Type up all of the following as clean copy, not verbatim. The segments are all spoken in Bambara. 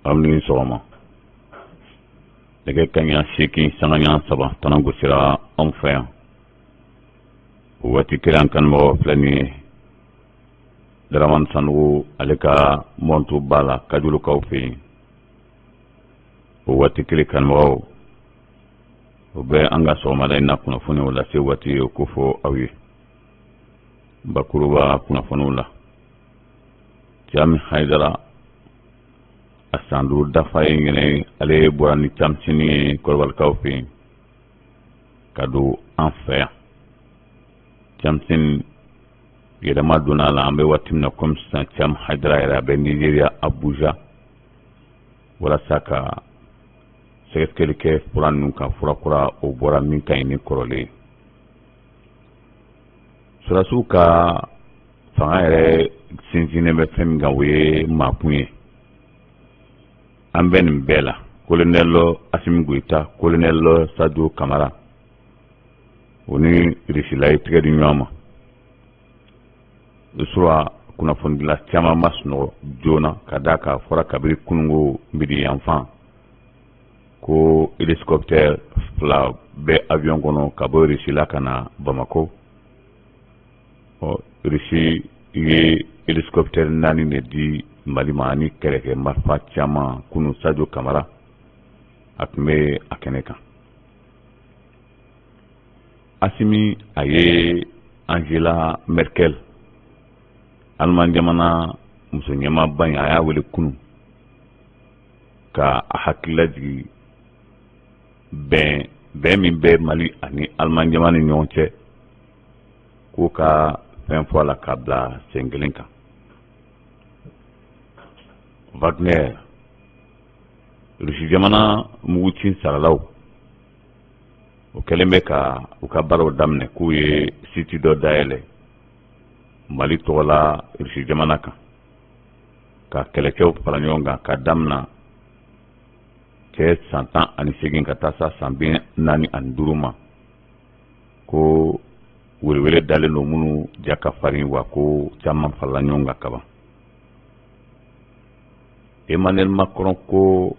Aw ni sɔgɔma. Nɛgɛ kaɲa 8 sanga ɲa 3 tana gosira anw fɛ yan. O waati kelen, an kanubagaw filɛ nin ye, Daramani Sanogo, ale ka mɔntu b'a la Kajolokaw fɛ yen. O waati kelen, kanubagaw, o bɛ an ka sɔgɔmada in na kunnafoniw lase waati ye, o ko fɔ aw ye bakuruba kunnafoniw la. Cam Hayidara, a san 5 dafa ye ɲinɛ. Ale bɔra ni Camisini ye Kɔrɔbalikaw fɛ yen ka don an fɛ yan. Camisini yɛlɛma donna a la. An bɛ waati min na komi sisan, Cam Hayidara yɛrɛ, a bɛ Nizeriya, Abuja, walasa ka sɛgɛsɛgɛli kɛ fura ninnu kan, fura kura o bɔra min ka ɲi ni kɔrɔlen ye. Sɔrɔdasiw ka fanga yɛrɛ sinsinnen bɛ fɛn min kan, o ye maakun ye. An bɛ nin bɛɛ la, Kolonɛl Asimi Goyita, Kolonɛl Sadio Kamara, o ni Irisila ye tigɛ di ɲɔgɔn ma. Sura kunnafonidila caman ma sunɔgɔ joona, ka d'a kan fɔra kabiri kunungo midi yanfan ko hélicoptère fila bɛ avion kɔnɔ ka bɔ Irisila ka na Bamakɔ. Ɔ, Irisi ye hélicoptère naani de di Mali ma ani kɛlɛkɛ marifa caman. Kunu, Sadio Kamara, a tun bɛ a kɛnɛ kan. Asimi, a ye Angela Merkel, Aliman jamana muso ɲɛmaaba in, a y'a wele kunu ka a hakili lajigin bɛn bɛn min bɛ Mali ani Aliman jamana ni ɲɔgɔn cɛ, k'o ka fɛn fɔ a la ka bila sen kelen kan. Wagner, Rusi jamana muguci saralaw, o kɛlen bɛ ka u ka baaraw daminɛ, k'u ye site dɔ dayɛlɛ Mali tɔgɔ la Rusi jamana kan, ka kɛlɛcɛw fara ɲɔgɔn kan, ka damina cɛ san 18 ka taa sa san 45 ma, ko welewele dalen don minnu ja ka farin, wa ko caman farala ɲɔgɔn kan kaban. Emmanuel Macron ko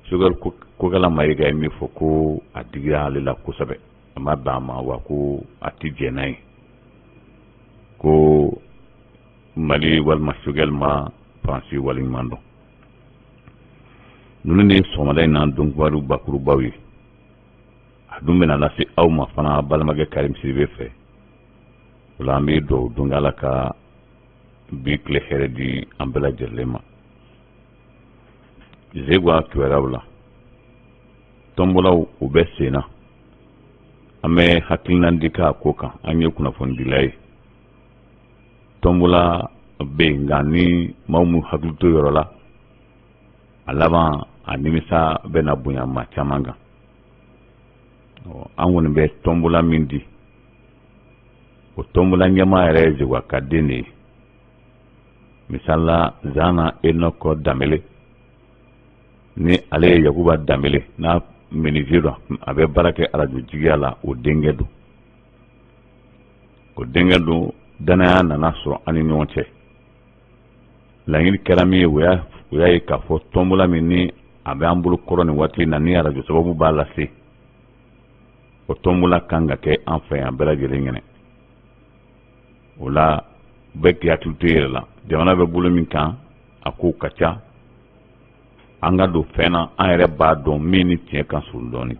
Choguel Kokala Mayiga ye min fɔ, ko a digira ale la kosɛbɛ, a ma bɛn a ma, wa ko a ti jɛn n'a ye, ko Mali walima Choguel ma Faransi waleɲuman dɔn. Ninnu ni sɔgɔmada in na donkibaru bakurubaw ye. A dun bɛna lase aw ma fana balimakɛ Karim Sidibe fɛ. O la, an bɛ dugawu don Ala ka bi tile hɛrɛ di an bɛɛ lajɛlen ma. Zegwa kibaruyaw la, tɔnbɔlaw, u bɛ sen na. An bɛ hakilina di k'a ko kan. An ye kunnafonidila ye, tɔnbɔla bɛ yen, nka ni maaw m'u hakili to yɔrɔ la, a laban a nimisa bɛna bonya maa caman kan. An kɔni bɛ tɔnbɔla min di, o tɔnbɔla ɲɛmaa yɛrɛ ye Zegwa ka den de ye. Misali la, Zana Enɔkɔ Danbele, ni ale ye Yakuba Danbele n'a menuisier don, a bɛ baara kɛ arajo jigiya la, o denkɛ don. O denkɛ don. Danaya nana sɔrɔ an ni ɲɔgɔn cɛ. Laɲini kɛra min ye, o y'a ye k'a fɔ tɔnbɔla min ni a bɛ an bolo kɔrɔ nin waati in na, ni arajo sababu b'a lase, o tɔnbɔla kan ka kɛ an fɛ yan bɛɛ lajɛlen ɲɛnɛ. O la, bɛɛ k'i hakili to i yɛrɛ la. Jamana bɛ bolo min kan, a kow ka ca. An ka don fɛn na, an yɛrɛ b'a dɔn min ni tiɲɛ ka surun dɔɔnin.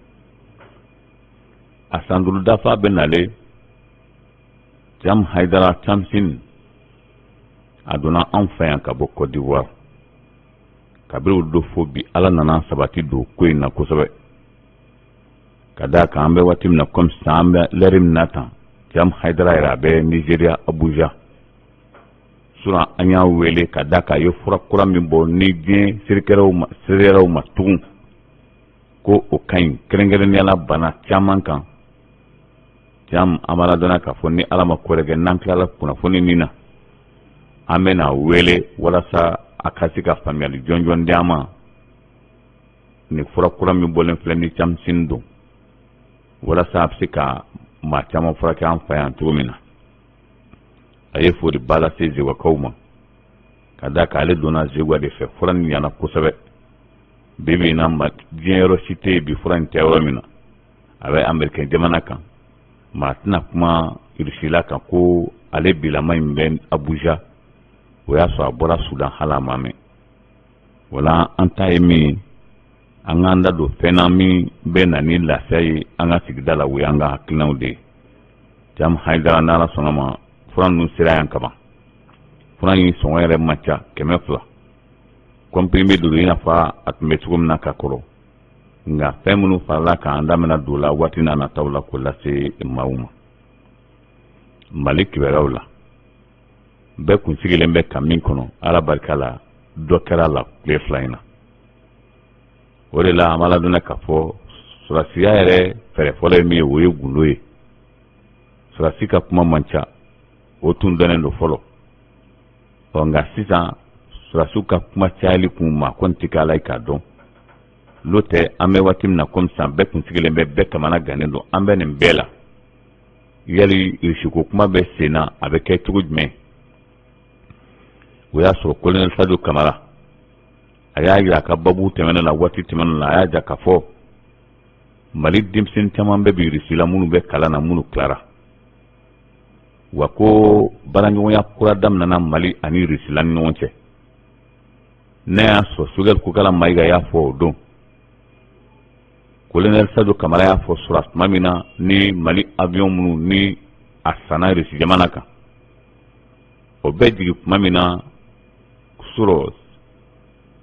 A san 5 dafa bɛ nalen. Jam Haidara Tamsin, a donna anw fɛ yan ka bɔ Côte d'Ivoire. Kabini o don fo bi, Ala nana sabati don ko in na kosɛbɛ, ka d'a kan an bɛ waati min na komi sisan, an bɛ lɛri min na tan, Jam Haidara yɛrɛ, a bɛ Nizeriya, Abuja. Sura an y'a wele, ka d'a kan a ye fura kura min bɔ ni diɲɛ seereyaraw ma tugun ko o ka ɲi, kɛrɛnkɛrɛnnenya la bana caman kan. Jam, an b'a ladɔnniya k'a fɔ ni Ala ma ko wɛrɛ kɛ, n'an tilala kunnafoni nin na, an bɛna wele walasa a ka se ka faamuyali jɔnjɔn di an ma nin fura kura min bɔlen filɛ ni Tamsin don, walasa a bɛ se ka maa caman furakɛ an fɛ yan cogo min na. A ye foliba lase Zegwakaw ma. Ka d'a kan ale donna Zeguwa de fɛ, fura nin ɲana kosɛbɛ. Bi bi in na, diɲɛ yɔrɔ si tɛ yen bi fura in tɛ yɔrɔ min na. A bɛ Amerikɛn jamana kan, maa tɛna kuma Irisila kan ko ale bilama in bɛ Abuja, o y'a sɔrɔ a bɔra Sudan, hali a ma mɛn. Wala an ta ye min ye, an k'an da don fɛn na min bɛ na ni lafiya ye an ka sigida la, o y'an ka hakilinaw de ye. Jam Hayidara, n'Ala sɔnna ma, fura ninnu sera yan kaban. Fura in sɔngɔ yɛrɛ man ca, 200 comprimé don, i n'a fɔ a tun bɛ cogo min na ka kɔrɔ. Nka fɛn minnu farala kan, an da bɛna don la waati n'a nataw la k'o lase maaw ma. Mali kibaruyaw la, bɛɛ kun sigilen bɛ ka min kɔnɔ, Ala barika la, dɔ kɛra la tile 2 in na. O de la an b'a ladɔnniya k'a fɔ sɔrɔdasiya yɛrɛ fɛɛrɛ fɔlɔ ye min ye, o ye gundo ye. Sɔrɔdasi ka kuma man ca, o tun dɔnnen don fɔlɔ. Ɔ nka sisan sɔrɔdasiw ka kuma cayali kun maa kɔni tɛ k'a la k'a dɔn. N'o tɛ, an bɛ waati min na komi sisan, bɛɛ kun sigilen bɛ, bɛɛ kamana gannen don. An bɛ nin bɛɛ la, yali irisiko kuma bɛ sen na, a bɛ kɛ cogo jumɛn? O y'a sɔrɔ kolonɛli Sadio Kamara, a y'a jira a ka babu tɛmɛnen na, waati tɛmɛnen na, a y'a jira k'a fɔ Mali denmisɛnnin caman bɛ bi Irisi la, minnu bɛ kalan na, minnu tilara wa, ko baaraɲɔgɔnya kura daminɛna Mali ani Irisi la ni ɲɔgɔn cɛ. Ne y'a sɔrɔ Sogɛli Kokala Mayiga y'a fɔ o don. Kolonɛli Sadio Kamara y'a fɔ sɔrɔ tuma min na ni Mali avion minnu ni a sanna Irisi jamana kan, o bɛ jigin tuma min na sɔrɔ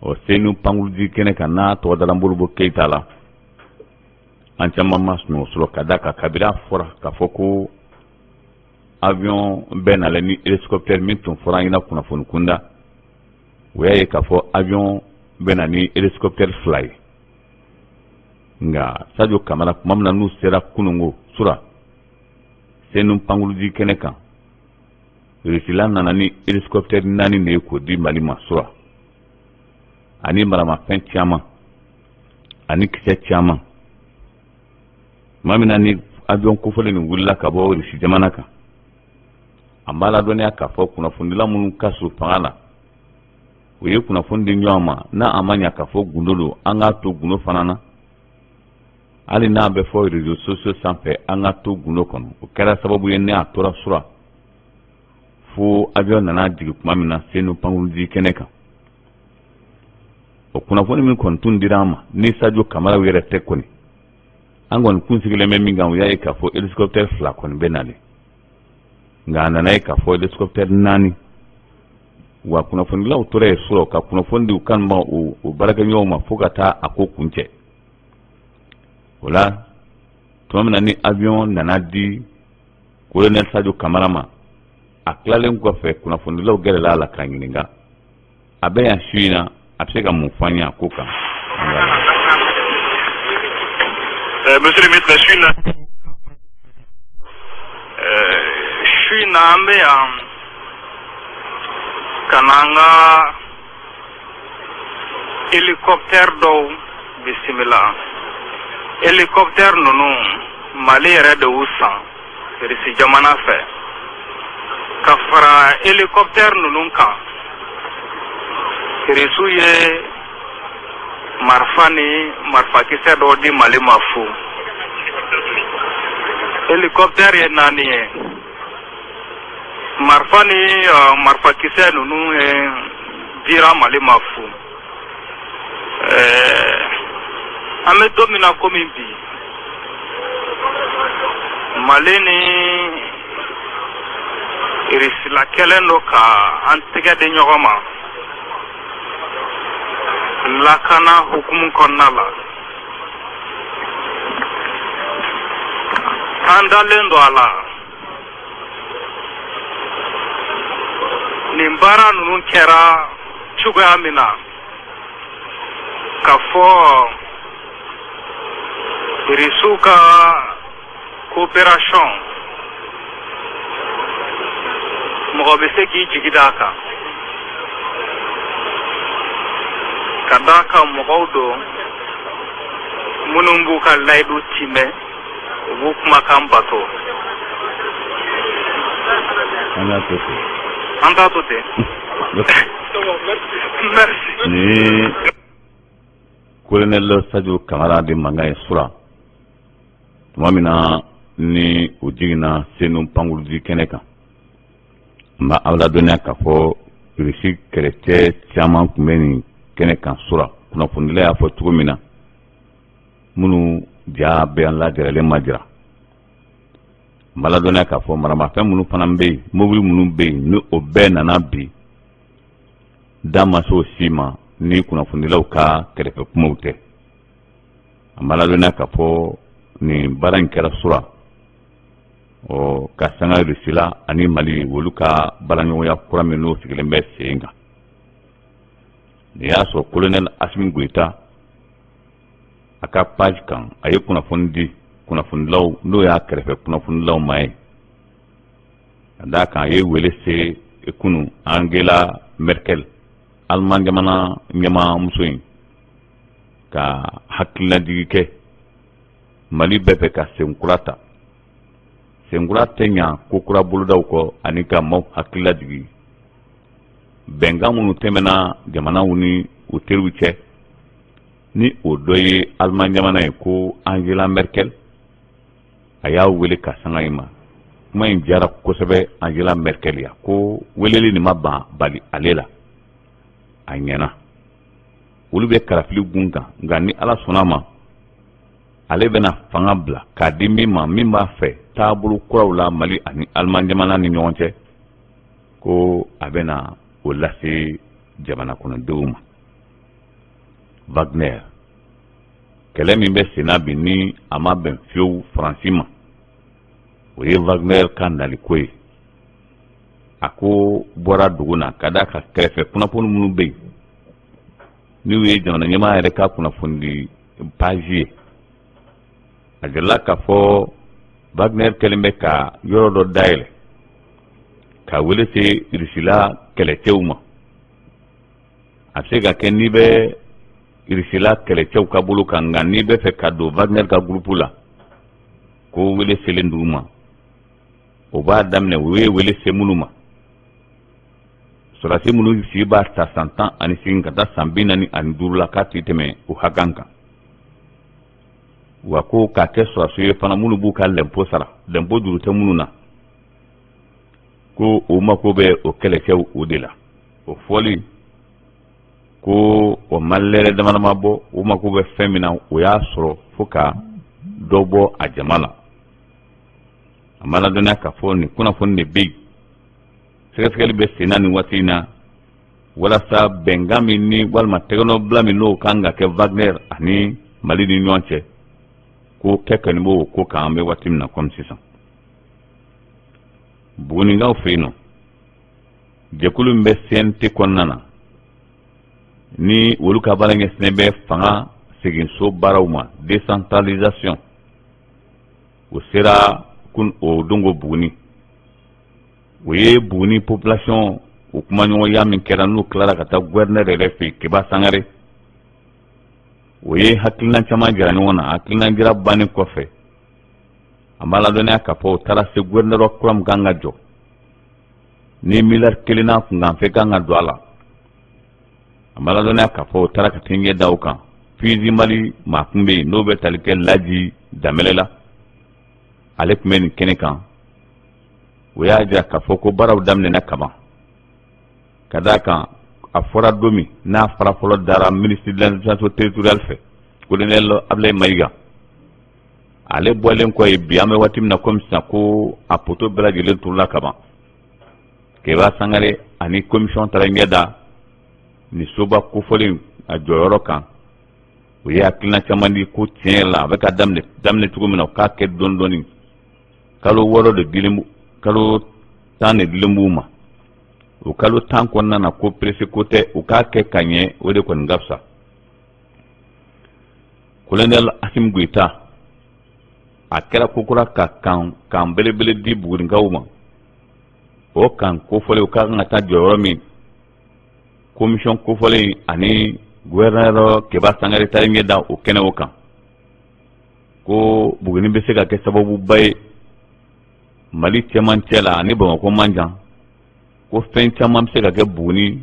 o Senu pankurunjigi kɛnɛ kan, n'a tɔgɔ dara Modibo Keyita la, an caman ma sunɔgɔ sɔrɔ, ka d'a kan kabini a fɔra k'a fɔ ko avion bɛ nalen ni hélicoptère min tun fɔra an ɲɛna kunnafoni kunda, o y'a ye k'a fɔ avion bɛ na ni hélicoptère 2 ye. Nka Sadio Kamara, tuma min na n'u sera kununko sura Senu pankurunjigi kɛnɛ kan, Irisila nana ni hélicoptère 4 de ye k'o di Mali ma sura, ani maramafɛn caman ani kisɛ caman. Tuma min na ni avion kofɔlen nin wulila ka bɔ Irisi jamana kan, an b'a ladɔnniya k'a fɔ kunnafonidila minnu ka surun fanga la, u ye kunnafoni di ɲɔgɔn ma. N'a a ma ɲa k'a fɔ gundo don, an k'a to gundo fana na. Hali n'a bɛ fɔ réseaux sociaux sanfɛ, an ka to gundo kɔnɔ. O kɛra sababu ye ne a tora sura fo avion nana jigin tuma min na Senu pankurunjigi kɛnɛ kan. O kunnafoni min kɔni tun dira an ma ni Sadio Kamara yɛrɛ tɛ kɔni, an kɔni kun sigilen bɛ min kan, o y'a ye k'a fɔ hélicoptère 2 kɔni bɛ nalen. Nka a nana ye k'a fɔ hélicoptère 4. Wa kunnafonidilaw tora yen sɔrɔ ka kunnafoni di u kanubagaw, u baarakɛɲɔgɔnw ma, fo ka taa a ko kuncɛ. O la, tuma min na ni avion nana di colonel Sadio Kamara ma, a tilalen kɔfɛ, kunnafonidilaw gɛrɛla a la k'a ɲininka, a bɛ yan su in na, a bɛ se ka mun fɔ an ye a ko kan? Monsieur le ministre, su in na, su in na an bɛ yan ka na an ka hélicoptère dɔw bisimila. Hélicoptère ninnu, Mali yɛrɛ de y'u san Irisi jamana fɛ. Ka fara hélicoptère ninnu kan, Irisiw ye marifa ni marifakisɛ dɔw di Mali ma fu. Hélicoptère ye 4 ye, marifa ni marifakisɛ ninnu ye dira Mali ma fu. An bɛ don min na komi bi, Mali ni Irisila kɛlen don ka an tɛgɛ di ɲɔgɔn ma lakana hukumu kɔnɔna la. An dalen don a la, nin baara ninnu kɛra cogoya min na, ka fɔ Irisiw ka coopération, mɔgɔ bɛ se k'i jigi d'a kan, ka d'a kan mɔgɔw don minnu b'u ka layidu timɛ, u b'u kumakan bato. An k'a to ten. An t'a to ten. Merci. Ni colonel Sadio Kamara de mankan ye sura tuma min na ni u jiginna Senu pankurunjigi kɛnɛ kan. N b'a aw ladɔnniya k'a fɔ Irisi kɛlɛcɛ caman tun bɛ nin kɛnɛ kan sura, kunnafonidila y'a fɔ cogo min na, minnu ja bɛɛ lajɛlen ma jira. N b'a ladɔnniya k'a fɔ maramafɛn minnu fana bɛ yen, mobili minnu bɛ yen, ni o bɛɛ nana bi, da ma se o si ma ni kunnafonidilaw ka kɛrɛfɛ kumaw tɛ. An b'a ladɔnniya k'a fɔ nin baara in kɛra sura ɔ ka sanga Rusila ani Mali olu ka baaraɲɔgɔnya kura min n'o sigilen bɛ sen kan. Nin y'a sɔrɔ colonel Asimi Goyita a ka page kan, a ye kunnafoni di kunnafonidilaw, n'o y'a kɛrɛfɛ kunnafonidilaw ma ye, ka d'a kan a ye wele se kunu Angela Merkel, Aliman jamana ɲɛmaamuso in, ka hakililajigi kɛ Mali bɛ fɛ ka senkura ta. Senkura tɛ ɲa ko kura bolodaw kɔ ani ka maaw hakililajigi bɛnkan minnu tɛmɛna jamanaw ni u teriw cɛ, ni o dɔ ye Aliman jamana ye, ko Angela Merkel a y'a wele ka sanga in ma. Kuma in diyara kosɛbɛ Angela Merkel ya, ko weleli nin ma ban bali ale la, a ɲɛna. Olu bɛ kalafili gun kan, nka ni Ala sɔnna ma, ale bɛna fanga bila k'a di min ma, min b'a fɛ taabolo kuraw la Mali ani Aliman jamana ni ɲɔgɔn cɛ, ko a bɛna o lase jamana kɔnɔdenw ma. Wagner kɛlɛ min bɛ senna bi, ni a ma bɛn fiyewu Faransi ma, o ye Wagner ka naliko ye. A ko bɔra dugu na ka d'a ka kɛrɛfɛ kunnafoni minnu bɛ yen, n'u ye jamana ɲɛmaa yɛrɛ ka kunnafoni page ye, a jirala k'a fɔ Wagner kɛlen bɛ ka yɔrɔ dɔ dayɛlɛ ka wele se Irisila kɛlɛcɛw ma. A bɛ se ka kɛ n'i bɛ Irisila kɛlɛcɛw ka bolo kan, nka n'i bɛ fɛ ka don Wagner ka groupe la, ko wele selen d'u ma. O b'a daminɛ, u ye wele se minnu ma, sɔrɔdasi minnu si b'a ta san 18 ka taa san 45 la, k'a tɛ tɛmɛ o hakan kan. Wa ko k'a kɛ sɔrɔdasi ye fana minnu b'u ka lɛnpo sara, lɛnpo juru tɛ minnu na, ko o mako bɛ o kɛlɛcɛw o de la. O fɔli ko o ma lɛrɛ dama dama bɔ, o mako bɛ fɛn min na, o y'a sɔrɔ fo ka dɔ bɔ a jama la. A ma ladɔnniya k'a fɔ nin kunnafoni de bɛ yen, sɛgɛsɛgɛli bɛ sen na nin waati in na walasa bɛnkan min ni walima tɛgɛnɔbila min n'o kan ka kɛ Wagner ani Mali ni ɲɔgɔn cɛ, ko kɛ kɔni b'o ko kan an bɛ waati min na komi sisan. Bugunikaw fɛ yen nɔ, jɛkulu min bɛ CNT kɔnɔna na, ni olu ka baara ɲɛsinnen bɛ fanga seginso baaraw ma, décentralisation, o sera kun o dongo Buguni. O ye Buguni population o kumaɲɔgɔnya min kɛra, n'u tilara ka taa gouverneur yɛrɛ fɛ yen, Keba Sangare, o ye hakilina caman jira ɲɔgɔn na. Hakilina jira bannen kɔfɛ, an b'a ladɔnniya k'a fɔ o taara se gouverneur kura min kan ka jɔ, ni miliyari 1 n'a kunkanfɛn kan ka don a la. An b'a ladɔnniya k'a fɔ o taara ka taa ɲɛ da o kan. Fizi Mali maa kun bɛ yen, n'o bɛ tali kɛ Laji Danbɛlɛ la, ale tun bɛ nin kɛnɛ kan. O y'a jira k'a fɔ ko baaraw daminɛna kaban, ka d'a kan a fɔra don min n'a fara fɔlɔ dara ministre de l'administration territoriale fɛ, colonel Ablaye Mayiga, ale bɔlen kɔ ye bi, an bɛ waati min na komi sisan, ko a poto bɛɛ lajɛlen turula kaban. Keba Sangare ani commission taara ɲɛ da nin soba kofɔlen a jɔyɔrɔ kan. O ye hakilina caman di ko tiɲɛ yɛrɛ la, a bɛ ka daminɛ daminɛ cogo min na, o k'a kɛ dɔɔni dɔɔni. Kalo 6 de dilen, kalo 10 de dilen b'u ma. O kalo 10 kɔnɔna na, ko pressé ko tɛ, u k'a kɛ ka ɲɛ, o de kɔni ka fisa. Colonel Asimi Goyita a kɛra kokura ka kan kan belebele di Bugunikaw ma. O kan kofɔlen, o ka kan ka taa jɔyɔrɔ min, commission kofɔlen ani gouverneur Keba Sangare taara ɲɛ da o kɛnɛ o kan, ko Buguni bɛ se ka kɛ sababuba ye Mali cɛmancɛ la ani Bamakɔ man jan, ko fɛn caman bɛ se ka kɛ Buguni.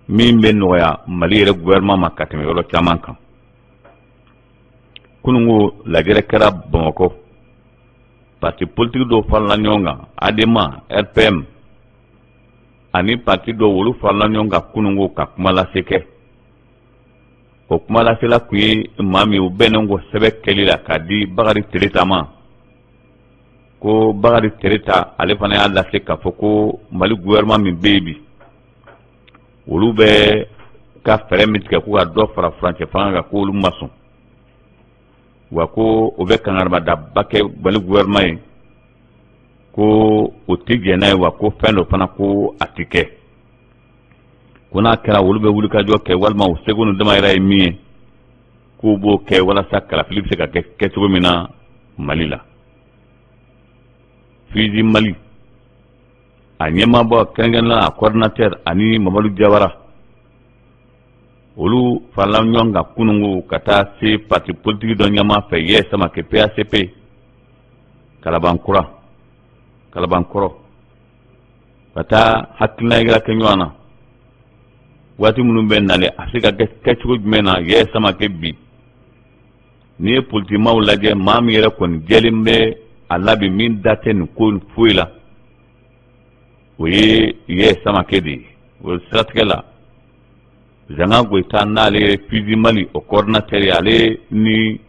Min bɛ nɔgɔya Mali yɛrɛ gouvernement ma ka tɛmɛ yɔrɔ caman kan. Kununko lajɛrɛ kɛra Bamakɔ, parti politique dɔw farala ɲɔgɔn kan, ADEMA, RPM ani parti dɔw, olu farala ɲɔgɔn kan kununko ka kuma lase kɛ. O kuma lasela tun ye maa min, u bɛnnen kɔ sɛbɛn kɛli la k'a di Bakari Tereta ma, ko Bakari Tereta ale fana y'a lase k'a fɔ ko Mali gouvernement min bɛ yen bi, olu bɛ ka fɛɛrɛ min tigɛ ko ka dɔ fara furancɛ fanga kan, k'olu ma sɔn, wa ko o bɛ kangarimada kɛ Mali gouvernement ye, ko o tɛ jɛn n'a ye, wa ko fɛn dɔ fana ko a tɛ kɛ, ko n'a kɛra olu bɛ wulikajɔ kɛ walima u seko ni damayira ye min ye, k'u b'o kɛ walasa kalafili bɛ se ka kɛ kɛcogo min na Mali la. FUSI Mali a ɲɛmaabɔ kɛrɛnkɛrɛnnenya a coordinateur ani Mamadu Jawara, olu farala ɲɔgɔn kan kununko ka taa se parti politique dɔ ɲɛmaa fɛ, Yɛ Samake, PACP, Kalabankura, Kalabankɔrɔ, ka taa hakilina yira kɛ ɲɔgɔn na waati minnu bɛ nalen, a se ka kɛ kɛcogo jumɛn na. Yɛ Samake, bi n'i ye politikimaw lajɛ, maa min yɛrɛ kɔni jɛlen bɛ a la bi, min da tɛ nin ko foyi la, o ye Yɛ Samake de ye. O siratigɛ la, Zanga Goyita, n'ale ye FUSI Mali o coordinateur ye, ale ni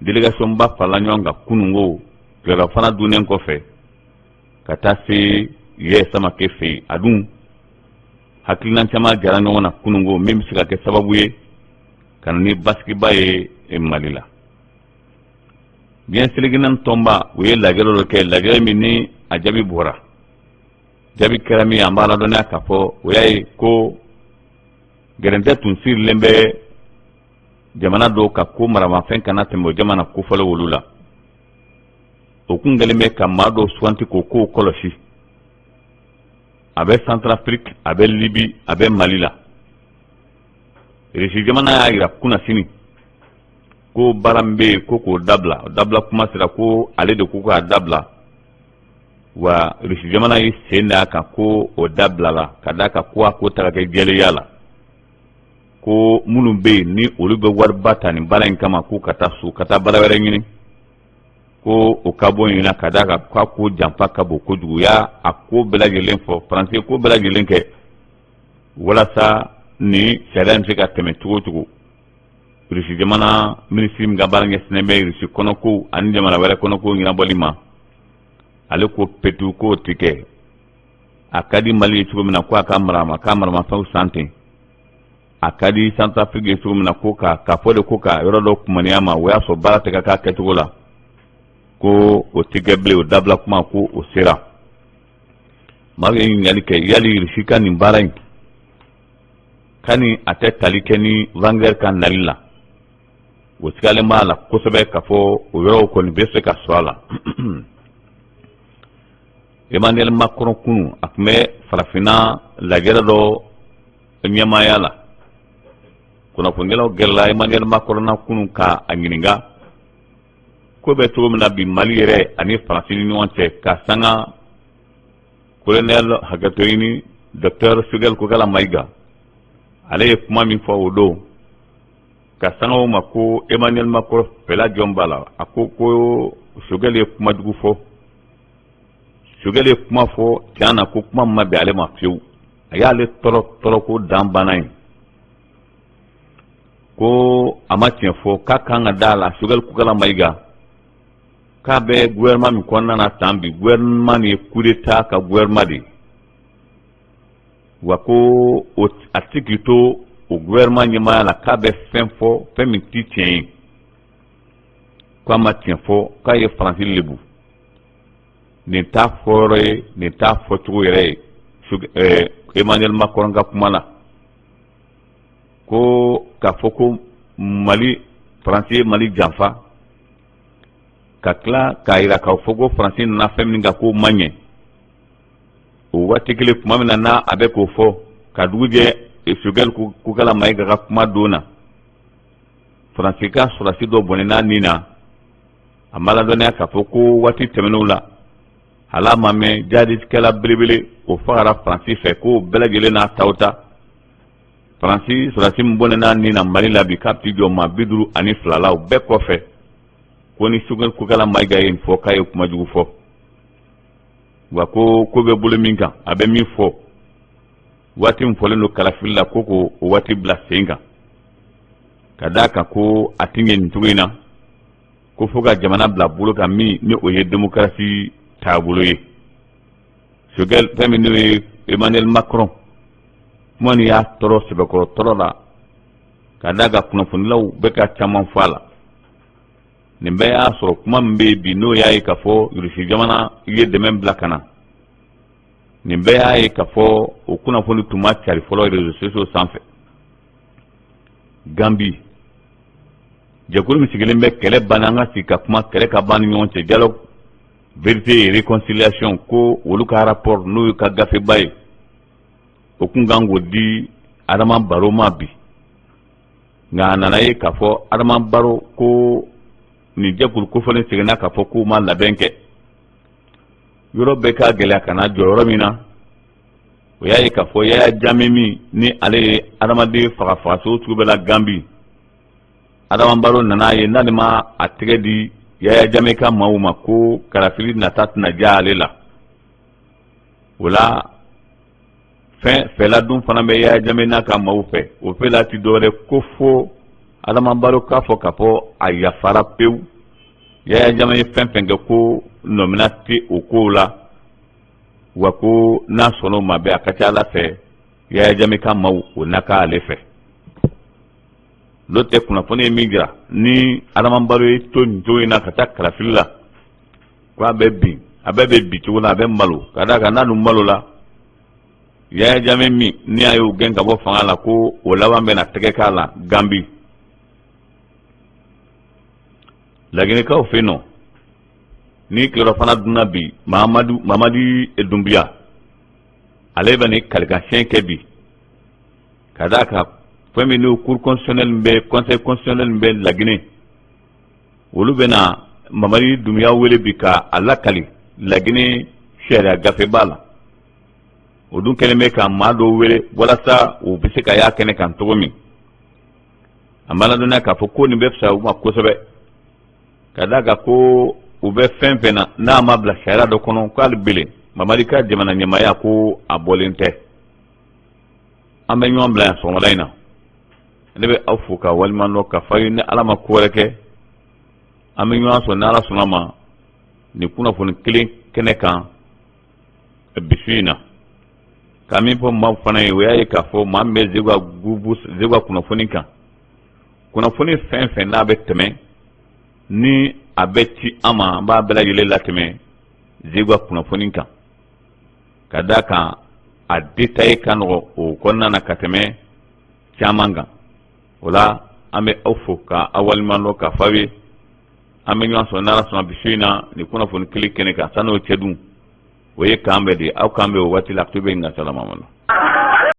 délégation ba farala ɲɔgɔn kan kununko tilelafana dunnen kɔfɛ ka taa se Yɛ Samake fɛ yen. A dun hakilina caman jara ɲɔgɔn na kununko min bɛ se ka kɛ sababu ye ka na ni basigiba ye Mali la. Diɲɛ seleke naani tɔnba, u ye lajɛrɛ dɔ kɛ, lajɛrɛ min ni a jaabi bɔra. Jaabi kɛra min, an b'a ladɔnniya k'a fɔ o y'a ye ko gɛrɛntɛ tun sirilen bɛ jamana dɔw kan ko maramafɛn kana tɛmɛ o jamana kofɔlen olu la. O kun kɛlen bɛ ka maa dɔw suganti k'o kow kɔlɔsi. A bɛ Centrafrique, a bɛ Libi, a bɛ Mali la. Irisi jamana y'a jira kunnasini ko baara min bɛ yen ko k'o dabila, o dabila kuma sera, ko ale de ko k'a dabila, wa Irisi jamana ye sen da a kan ko o dabilala, ka d'a kan ko a ko ta ka kɛ jɛlenya la, ko minnu bɛ yen ni olu bɛ wariba ta nin baara in kama, k'u ka taa so ka taa baara wɛrɛ ɲini, ko o ka bɔ yen na, ka d'a kan k'a ko janfa ka bon kojugu. Y'a a ko bɛɛ lajɛlen fɔ, Faransi ye ko bɛɛ lajɛlen kɛ walasa ni sariya in bɛ se ka tɛmɛ cogo o cogo. Irisi jamana minisiri min ka baara ɲɛsinnen bɛ Irisi kɔnɔkow ani jamana wɛrɛ kɔnɔkow ɲɛnabɔli ma, ale ko petu k'o tɛ kɛ. A ka di Mali ye cogo min na ko a ka marama k'a maramafɛnw san ten, a ka di Centrafrique ye cogo min na ko ka k'a fɔ de ko ka yɔrɔ dɔ kumaniya ma, o y'a sɔrɔ baara tɛ ka k'a kɛcogo la, ko o tɛ kɛ bilen. O dabila kuma ko o sera. Maa ye ɲininkali kɛ yali Irisi ka nin baara in ka ni a tɛ tali kɛ ni Wagner ka nali la. O sigalen b'a la kosɛbɛ k'a fɔ o yɔrɔw kɔni bɛ se ka sɔrɔ a la. Emmanuel Macron kunu, a tun bɛ farafinna lajɛrɛ dɔ ɲɛmaaya la. Kunnafonidilaw gɛrɛla Emmanuel Macron na kunu ka a ɲininka ko bɛ cogo min na bi Mali yɛrɛ ani Faransi ni ɲɔgɔn cɛ, ka sanga colonel, hakɛto ɲini, docteur Choguel Kokala Maïga, ale ye kuma min fɔ o don, ka sanga o ma ko Emmanuel Macron fɛla jɔn b'a la. A ko ko Choguel ye kuma jugu fɔ, Choguel ye kuma fɔ tiɲɛ na, ko kuma ma bɛn ale ma fiyewu, a y'ale tɔɔrɔ tɔɔrɔ ko dan banna yen, ko a ma tiɲɛ fɔ, k'a kan ka da a la. Choguel Kokala Maïga k'a bɛ gouvernement min kɔnɔna na tan bi, gouvernement nin ye coup d'état ka gouvernement de ye, wa ko a tɛ k'i to o gouvernement ɲɛmaaya la k'a bɛ fɛn fɔ, fɛn min tɛ tiɲɛ ye, k'a ma tiɲɛ fɔ, k'a ye Faransi lebu. Nin t'a fɔyɔrɔ ye, nin t'a fɔcogo yɛrɛ ye. Emmanuel Macron ka kuma la, ko k'a fɔ ko Mali, Faransi ye Mali janfa, ka tila k'a yira k'a fɔ ko Faransi nana fɛn min kan k'o ma ɲɛ, o waati kelen, tuma min na n'a a bɛ k'o fɔ, ka dugu jɛ, Choguel Kokala Maïga ka kuma don na, Faransi ka sɔrɔdasi dɔ bɔnɛna nin na. A ma ladɔnniya k'a fɔ ko waati tɛmɛnenw la, hal'a ma mɛn, jihadikɛla belebele o fagara Faransi fɛ, k'o bɛɛ lajɛlen n'a taw ta. Faransi sɔrɔdasi min bɔnɛna ni na Mali la bi, k'a bɛ t'i jɔ maa 52 la. O bɛɛ kɔfɛ, ko ni Choguel Kokala Mayiga ye nin fɔ, k'a ye kuma jugu fɔ wa, ko ko bɛ bolo min kan, a bɛ min fɔ, waati min fɔlen don kalafili la, ko k'o waati bila sen kan, ka d'a kan ko a ti ɲɛ nin cogo in na, ko fo ka jamana bila bolo kan min ni o ye demokarasi taabolo ye. Choguel, fɛn min n'o ye Emmanuel Macron, kuma nin y'a tɔɔrɔ sɛbɛkɔrɔ tɔɔrɔ la, ka d'a kan kunnafonilaw bɛ ka caman fɔ a la. Nin bɛɛ y'a sɔrɔ kuma min bɛ yen bi, n'o y'a ye k'a fɔ Rusi jamana ye dɛmɛ bila ka na. Nin bɛɛ y'a ye k'a fɔ o kunnafoni tun ma cari fɔlɔ réseaux sociaux sanfɛ. Gambi, jɛkulu min sigilen bɛ kɛlɛ banna, an ka sigi ka kuma, kɛlɛ ka ban ni ɲɔgɔn cɛ, dialogue vérité et réconciliation, ko olu ka rapport, n'o y'u ka gafeba ye, o kun kan k'o di Adama Baro ma bi. Nka a nana ye k'a fɔ Adama Baro ko nin jɛkulu kofɔlen seginna k'a fɔ k'u ma labɛn kɛ. Yɔrɔ bɛɛ ka gɛlɛya ka na jɔ yɔrɔ min na, o y'a ye k'a fɔ Yaya Jame min ni ale ye adamaden faga fagacogo sugu bɛɛ la Gambi, Adama Baro nana ye n'ale ma a tɛgɛ di Yaya Jame ka maaw ma, ko kalafili nata tɛna diya ale la. O la, fɛn fɛla dun fana bɛ Yaya Jame n'a ka maaw fɛ. O fɛla ti dɔwɛrɛ ko fo Adama Baro k'a fɔ k'a fɔ a yafara pewu, Yaya Jame ye fɛn fɛn kɛ, ko nɔmina tɛ o kow la, wa ko n'a sɔnna o ma bɛɛ, a ka ca ala fɛ Yaya Jame ka maaw o na k'ale fɛ. N'o tɛ, kunnafoni ye min jira, ni Adama Baro ye to nin cogo in na ka taa kalafili la, ko a bɛ bin, a bɛɛ bɛ bin cogo la, a bɛ malo, ka d'a kan n'a dun malo la, Yaya Jame min ni a y'o gɛn ka bɔ fanga la, ko o laban bɛna tɛgɛ k'a la Gambi. Laginɛkaw fɛ yen nɔ, ni tilelafana dunna bi, Mamadu Mamadi Dunbiya, ale bɛ nin kalikansiɲɛ kɛ bi, ka d'a kan fɛn min n'o cour constitutionnelle bɛ, conseil constitutionnel bɛ Laginɛ, olu bɛna Mamadi Dunbiya wele bi ka a lakali Laginɛ sariya gafeba la. O dun kɛlen bɛ ka maa dɔw wele walasa u bɛ se ka y'a kɛnɛ kan cogo min. An b'a ladɔnniya k'a fɔ ko nin bɛ fisaya u ma kosɛbɛ, ka d'a kan ko u bɛ fɛn fɛn na, n'a ma bila sariya dɔ kɔnɔ, k'ale bele Mamadi ka jamana ɲɛmaaya, ko a bɔlen tɛ. An bɛ ɲɔgɔn bila yan sɔgɔmada in na. Ne bɛ aw fo ka waleɲuman dɔn, ka fɔ aw ye, ni Ala ma ko wɛrɛ kɛ, an bɛ ɲɔgɔn sɔrɔ ni Ala sɔnna ma nin kunnafoni kelen kɛnɛ kan bi su in na. Ka min fɔ maaw fana ye, o y'a ye k'a fɔ maa min bɛ Zeguwa gurupu, Zeguwa kunnafoni kan, kunnafoni fɛn fɛn n'a bɛ tɛmɛ, ni a bɛ ci an ma, an b'a bɛɛ lajɛlen latɛmɛ Zeguwa kunnafoni kan, ka d'a kan a détaillé ka nɔgɔ o kɔnɔna na ka tɛmɛ caman kan. O la, an bɛ aw fo ka aw waleɲuman dɔn, ka fɔ aw ye an bɛ ɲɔgɔn sɔrɔ n'Ala sɔnna bi su in na nin kunnafoni kelen kɛnɛ kan. San'o cɛ dun, o ye k'an bɛn de, aw k'an bɛn o waati la. A bɛ n ka salama.